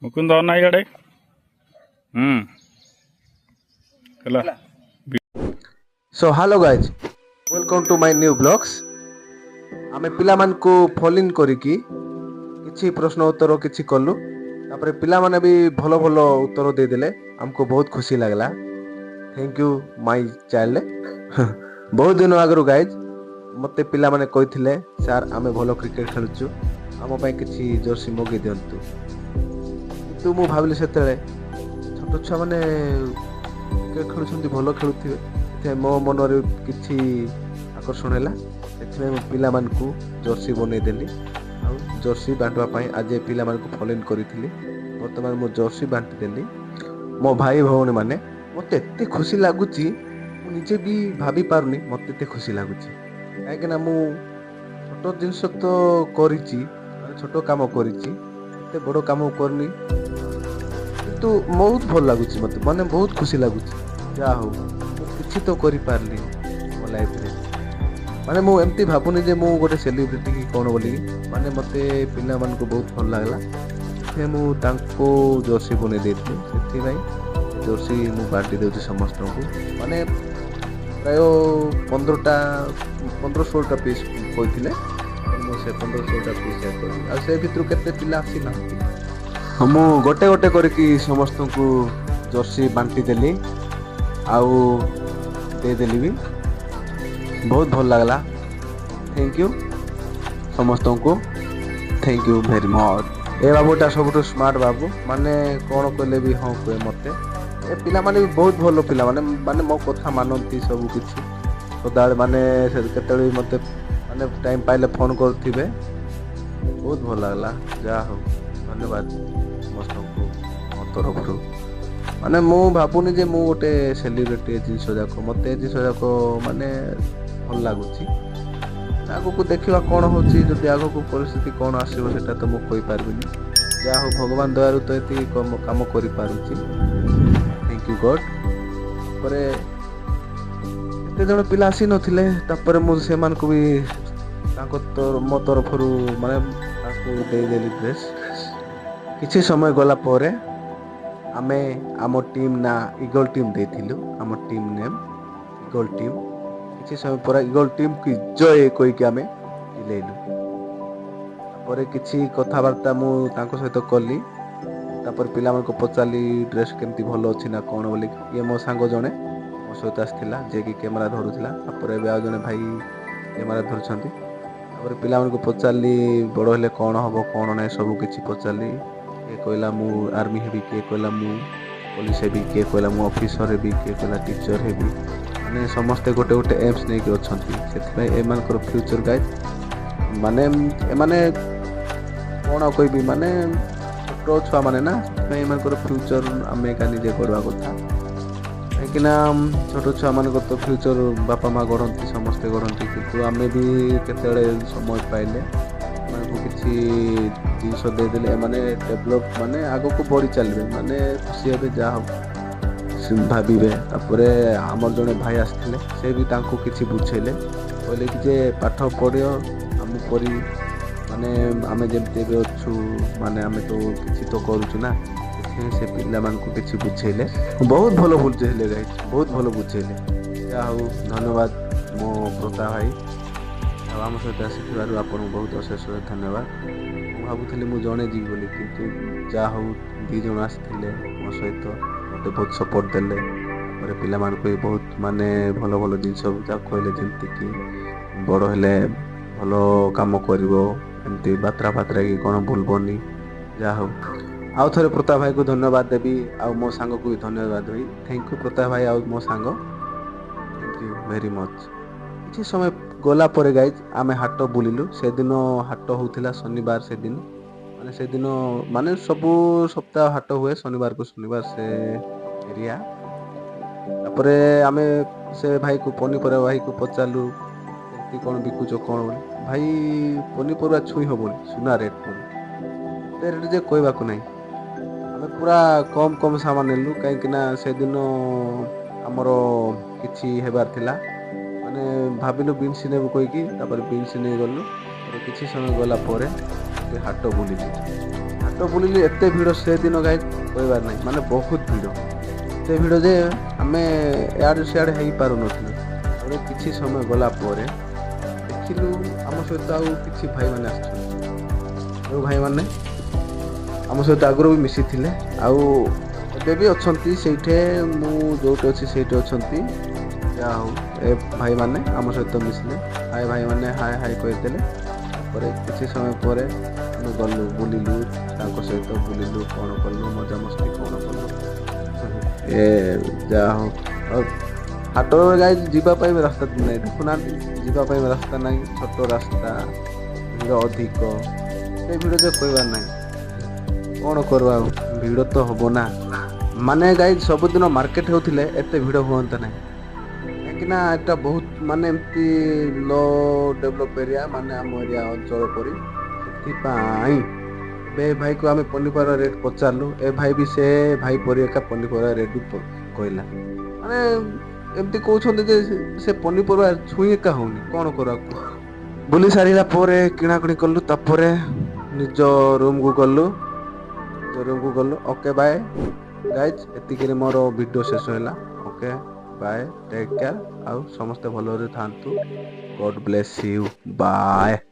ମୁକୁନ୍ଦ ଅନା ଇଆଡ଼େ। ହେଲା। So hello guys, welcome to my new vlogs. ଆମେ ପିଲାମାନଙ୍କୁ ଫୋନ୍ କରିକି କିଛି ପ୍ରଶ୍ନ ଉତ୍ତର କିଛି କଲୁ। ତାପରେ ପିଲାମାନେ ବି ଭଲ ଭଲ ଉତ୍ତର ଦେଇଦେଲେ। ଆମକୁ ବହୁତ ଖୁସି ଲାଗିଲା। Thank you my child. ବହୁତ ଦିନ ଆଗରୁ ଗାଇଜ୍, ମୋତେ ପିଲାମାନେ କହିଥିଲେ, "ସାର୍, ଆମେ ଭଲ କ୍ରିକେଟ ଖେଳୁଛୁ, ଆମ ପାଇଁ କିଛି ଜର୍ସି ମଗେଇ ଦିଅନ୍ତୁ।" କିନ୍ତୁ ମୁଁ ଭାବିଲି ସେତେବେଳେ ଛୋଟ ଛୁଆମାନେ କ୍ରିକେଟ ଖେଳୁଛନ୍ତି, ଭଲ ଖେଳୁଥିବେ। ସେଥିପାଇଁ ମୋ ମନରେ କିଛି ଆକର୍ଷଣ ହେଲା। ସେଥିପାଇଁ ମୁଁ ପିଲାମାନଙ୍କୁ ଜର୍ସି ବନେଇଦେଲି ଆଉ ଜର୍ସି ବାଣ୍ଟିବା ପାଇଁ ଆଜି ପିଲାମାନଙ୍କୁ ଫୋନ୍ କରିଥିଲି। ବର୍ତ୍ତମାନ ମୁଁ ଜର୍ସି ବାଣ୍ଟି ଦେଲି ମୋ ଭାଇ ଭଉଣୀମାନେ। ମୋତେ ଏତେ ଖୁସି ଲାଗୁଛି, ମୁଁ ନିଜେ ବି ଭାବି ପାରୁନି ମୋତେ ଏତେ ଖୁସି ଲାଗୁଛି। କାହିଁକିନା ମୁଁ ଛୋଟ ଜିନିଷ ତ କରିଛି, ମାନେ ଛୋଟ କାମ କରିଛି, ଏତେ ବଡ଼ କାମ କରିନି। କିନ୍ତୁ ବହୁତ ଭଲ ଲାଗୁଛି ମୋତେ, ମାନେ ବହୁତ ଖୁସି ଲାଗୁଛି। ଯାହା ହଉ, ମୁଁ କିଛି ତ କରିପାରିଲି ମୋ ଲାଇଫରେ। ମାନେ ମୁଁ ଏମିତି ଭାବୁନି ଯେ ମୁଁ ଗୋଟେ ସେଲିବ୍ରିଟି କି କ'ଣ ବୋଲିକି। ମାନେ ମୋତେ ପିଲାମାନଙ୍କୁ ବହୁତ ଭଲ ଲାଗିଲା, ସେଥିପାଇଁ ମୁଁ ତାଙ୍କୁ ଜର୍ସି ବନେଇ ଦେଇଥିଲି। ସେଥିପାଇଁ ଜର୍ସି ମୁଁ ବାଣ୍ଟି ଦେଉଛି ସମସ୍ତଙ୍କୁ। ମାନେ ପ୍ରାୟ 15ଟା, 15 16ଟା ପିସ୍ କହିଥିଲେ। ମୁଁ ସେ 15 16ଟା ପିସ୍ କଲି ଆଉ ସେ ଭିତରୁ କେତେ ପିଲା ଆସିନାହାନ୍ତି। ମୁଁ ଗୋଟେ ଗୋଟେ କରିକି ସମସ୍ତଙ୍କୁ ଜର୍ସି ବାଣ୍ଟି ଦେଲି ଆଉ ଦେଇଦେଲି ବି। ବହୁତ ଭଲ ଲାଗିଲା। Thank you ସମସ୍ତଙ୍କୁ, thank you very much. ଏ ବାବୁଟା ସବୁଠୁ ସ୍ମାର୍ଟ ବାବୁ। ମାନେ କ'ଣ କହିଲେ ବି ହଁ କୁହେ ମୋତେ। ଏ ପିଲାମାନେ ବି ବହୁତ ଭଲ ପିଲାମାନେ। ମାନେ ମୋ କଥା ମାନନ୍ତି ସବୁ କିଛି ସଦାବେଳେ। ମାନେ ସେ କେତେବେଳେ ବି ମୋତେ ମାନେ ଟାଇମ୍ ପାଇଲେ ଫୋନ୍ କରୁଥିବେ। ବହୁତ ଭଲ ଲାଗିଲା। ଯାହା ହଉ, ଧନ୍ୟବାଦ ସମସ୍ତଙ୍କୁ ମୋ ତରଫରୁ। ମାନେ ମୁଁ ଭାବୁନି ଯେ ମୁଁ ଗୋଟେ ସେଲିବ୍ରିଟି। ଏ ଜିନିଷ ଯାକ ମୋତେ, ଏ ଜିନିଷ ଯାକ ମାନେ ଭଲ ଲାଗୁଛି। ଆଗକୁ ଦେଖିବା କ'ଣ ହେଉଛି। ଯଦି ଆଗକୁ ପରିସ୍ଥିତି କ'ଣ ଆସିବ, ସେଟା ତ ମୁଁ କହିପାରିବିନି। ଯାହା ହଉ, ଭଗବାନ ଦୟାରୁ ତ ଏତିକି କାମ କରିପାରୁଛି। Thank you God. ତାପରେ କେତେ ଜଣ ପିଲା ଆସିନଥିଲେ। ତାପରେ ମୁଁ ସେମାନଙ୍କୁ ବି ତାଙ୍କ ମୋ ତରଫରୁ ମାନେ ତାଙ୍କୁ ଦେଇଦେଲି ଡ୍ରେସ୍। କିଛି ସମୟ ଗଲା ପରେ ଆମେ ଆମ ଟିମ୍ ନାଁ ଇଗଲ ଟିମ୍ ଦେଇଥିଲୁ। ଆମ ଟିମ୍ ନେମ୍ ଇଗଲ ଟିମ୍। କିଛି ସମୟ ପରେ "ଇଗଲ ଟିମ୍ କି ଜୟ" କହିକି ଆମେ ଚିଲେଇଲୁ। ତାପରେ କିଛି କଥାବାର୍ତ୍ତା ମୁଁ ତାଙ୍କ ସହିତ କଲି। ତାପରେ ପିଲାମାନଙ୍କୁ ପଚାରିଲି, ଡ୍ରେସ୍ କେମିତି, ଭଲ ଅଛି ନା କ'ଣ ବୋଲି। ଇଏ ମୋ ସାଙ୍ଗ ଜଣେ ମୋ ସହିତ ଆସିଥିଲା, ଯିଏକି କ୍ୟାମେରା ଧରୁଥିଲା। ତାପରେ ଏବେ ଆଉ ଜଣେ ଭାଇ କ୍ୟାମେରା ଧରୁଛନ୍ତି। ତାପରେ ପିଲାମାନଙ୍କୁ ପଚାରିଲି, ବଡ଼ ହେଲେ କ'ଣ ହବ, କ'ଣ ନାହିଁ, ସବୁ କିଛି ପଚାରିଲି। କିଏ କହିଲା ମୁଁ ଆର୍ମି ହେବି, କିଏ କହିଲା ମୁଁ ପୋଲିସ ହେବି, କିଏ କହିଲା ମୁଁ ଅଫିସର ହେବି, କିଏ କହିଲା ଟିଚର ହେବି। ମାନେ ସମସ୍ତେ ଗୋଟେ ଗୋଟେ ଏମ୍ସ ନେଇକି ଅଛନ୍ତି। ସେଥିପାଇଁ ଏମାନଙ୍କର ଫ୍ୟୁଚର ଗାଇଡ୍ ମାନେ ଏମାନେ କ'ଣ ଆଉ କହିବି, ମାନେ ଛୋଟ ଛୁଆମାନେ ନା, ସେଥିପାଇଁ ଏମାନଙ୍କର ଫ୍ୟୁଚର ଆମେ ଏକା ନିଜେ ଗଢ଼ିବା କଥା। କାହିଁକିନା ଛୋଟ ଛୁଆମାନଙ୍କର ତ ଫ୍ୟୁଚର ବାପା ମା ଗଢ଼ନ୍ତି, ସମସ୍ତେ ଗଢ଼ନ୍ତି। କିନ୍ତୁ ଆମେ ବି କେତେବେଳେ ସମୟ ପାଇଲେ ଏମାନଙ୍କୁ କିଛି ଜିନିଷ ଦେଇଦେଲେ ଏମାନେ ଡେଭଲପ୍, ମାନେ ଆଗକୁ ବଢ଼ି ଚାଲିବେ, ମାନେ ଖୁସି ହେବେ, ଯାହା ହଉ ସେ ଭାବିବେ। ତାପରେ ଆମର ଜଣେ ଭାଇ ଆସିଥିଲେ, ସେ ବି ତାଙ୍କୁ କିଛି ବୁଝେଇଲେ। କହିଲେ କି ଯେ ପାଠ ପଢ଼ିବ ଆମ ପରି, ମାନେ ଆମେ ଯେମିତି ଏବେ ଅଛୁ, ମାନେ ଆମେ ତ କିଛି ତ କରୁଛୁ ନା। ସେଥିପାଇଁ ସେ ପିଲାମାନଙ୍କୁ କିଛି ବୁଝେଇଲେ। ବହୁତ ଭଲ ବୁଝେଇଲେ ଗାଇଜ୍, ବହୁତ ଭଲ ବୁଝେଇଲେ। ଯାହା ହଉ, ଧନ୍ୟବାଦ ମୋ ପ୍ରତାପ ଭାଇ। ଆଉ ଆମ ସହିତ ଆସିଥିବାରୁ ଆପଣଙ୍କୁ ବହୁତ ଅଶେଷ ଅଶେଷ ଧନ୍ୟବାଦ। ମୁଁ ଭାବୁଥିଲି ମୁଁ ଜଣେ ଯିବି ବୋଲି, କିନ୍ତୁ ଯାହା ହଉ, ଦୁଇ ଜଣ ଆସିଥିଲେ ମୋ ସହିତ, ମୋତେ ବହୁତ ସପୋର୍ଟ ଦେଲେ। ତାପରେ ପିଲାମାନଙ୍କୁ ବି ବହୁତ ମାନେ ଭଲ ଭଲ ଜିନିଷ ଯାକ କହିଲେ, ଯେମିତିକି ବଡ଼ ହେଲେ ଭଲ କାମ କରିବ, ଏମିତି ବାତ୍ରା ଫାତ୍ରା କି କ'ଣ ଭୁଲବନି। ଯାହା ହଉ, ଆଉ ଥରେ ପ୍ରତାପ ଭାଇକୁ ଧନ୍ୟବାଦ ଦେବି ଆଉ ମୋ ସାଙ୍ଗକୁ ବି ଧନ୍ୟବାଦ ଦେବି। Thank you Pratap ଭାଇ ଆଉ ମୋ ସାଙ୍ଗ, thank you very much. କିଛି ସମୟ ଗଲା ପରେ ଗାଇଜ୍, ଆମେ ହାଟ ବୁଲିଲୁ। ସେଦିନ ହାଟ ହେଉଥିଲା ଶନିବାର ସେଦିନ। ମାନେ ସେଦିନ, ମାନେ ସବୁ ସପ୍ତାହ ହାଟ ହୁଏ ଶନିବାରକୁ ଶନିବାର ସେ ଏରିଆ। ତାପରେ ଆମେ ସେ ଭାଇକୁ, ପନିପରିବା ଭାଇକୁ ପଚାରିଲୁ, କେମିତି କ'ଣ ବିକୁଛ କ'ଣ ବୋଲି। ଭାଇ, ପନିପରିବା ଛୁଇଁ ହେବନି, ସୁନା ରେଟ୍ ପୁଣି। ଏତେ ରେଟ୍ ଯେ କହିବାକୁ ନାହିଁ। ଆମେ ପୁରା କମ୍ କମ୍ ସାମାନ ନେଲୁ, କାହିଁକି ନା ସେଦିନ ଆମର କିଛି ହେବାର ଥିଲା। ମାନେ ଭାବିଲୁ ବିନ୍ସ ନେବୁ କହିକି, ତାପରେ ବିନ୍ସ ନେଇଗଲୁ। ତାପରେ କିଛି ସମୟ ଗଲା ପରେ ସେଠି ହାଟ ବୁଲିଲି। ହାଟ ବୁଲିଲି, ଏତେ ଭିଡ଼ ସେଦିନ ଗାଇଜ୍, କହିବାର ନାହିଁ। ମାନେ ବହୁତ ଭିଡ଼, ଏତେ ଭିଡ଼ ଯେ ଆମେ ଇଆଡ଼େ ସିଆଡ଼େ ହେଇପାରୁନଥିଲୁ। ତାପରେ କିଛି ସମୟ ଗଲା ପରେ ଦେଖିଲୁ ଆମ ସହିତ ଆଉ କିଛି ଭାଇମାନେ ଆସିଛନ୍ତି, ଯେଉଁ ଭାଇମାନେ ଆମ ସହିତ ଆଗରୁ ବି ମିଶିଥିଲେ ଆଉ ଏବେ ବି ଅଛନ୍ତି ସେଇଠି। ମୁଁ ଯେଉଁଠି ଅଛି ସେଇଠି ଅଛନ୍ତି। ଯାହା ହଉ, ଏ ଭାଇମାନେ ଆମ ସହିତ ମିଶିଲେ। ହାଏ ଭାଇମାନେ, ହାଏ ହାଏ କହିଦେଲେ। ତାପରେ କିଛି ସମୟ ପରେ ଆମେ ଗଲୁ, ବୁଲିଲୁ, ତାଙ୍କ ସହିତ ବୁଲିଲୁ, କ'ଣ କଲୁ, ମଜାମସ୍ତି କ'ଣ କଲୁ। ଏ ଯାହା ହଉ, ଆଉ ହାଟ ଯାଇ ଯିବା ପାଇଁ ବି ରାସ୍ତା ନାହିଁ। ଦେଖୁନାହାନ୍ତି, ଯିବା ପାଇଁ ବି ରାସ୍ତା ନାହିଁ, ଛୋଟ ରାସ୍ତା, ଭିଡ଼ ଅଧିକ। ସେ ଭିଡ଼ ଯେ କହିବାର ନାହିଁ। କ'ଣ କରିବା ଆଉ, ଭିଡ଼ ତ ହବ ନା। ମାନେ ଗାଇଜ୍, ସବୁଦିନ ମାର୍କେଟ ହେଉଥିଲେ ଏତେ ଭିଡ଼ ହୁଅନ୍ତା ନାହିଁ, କାହିଁକି ନା ଏଟା ବହୁତ ମାନେ ଏମିତି ଲୋ ଡେଭଲପ୍ ଏରିଆ, ମାନେ ଆମ ଏରିଆ ଅଞ୍ଚଳ ପରି। ସେଥିପାଇଁ ଏବେ ଏ ଭାଇକୁ ଆମେ ପନିପରିବା ରେଟ୍ ପଚାରିଲୁ। ଏ ଭାଇ ବି ସେ ଭାଇ ପରି ଏକା ପନିପରିବା ରେଟ୍ ବି କହିଲା। ମାନେ ଏମିତି କହୁଛନ୍ତି ଯେ ସେ ପନିପରିବା ଛୁଇଁ ଏକା ହଉନି। କ'ଣ କରିବାକୁ? ବୁଲି ସାରିଲା ପରେ କିଣାକିଣି କଲୁ, ତାପରେ ନିଜ ରୁମ୍କୁ ଗଲୁ, ନିଜ ରୁମ୍କୁ ଗଲୁ। ଓକେ, ବାଏ ଗାଇଜ୍, ଏତିକିରେ ମୋର ଭିଡ଼ିଓ ଶେଷ ହେଲା। ଓକେ, ବାଏ, ଟେକ୍ କେୟାର, ଆଉ ସମସ୍ତେ ଭଲରେ ଥାନ୍ତୁ। God bless you, bye.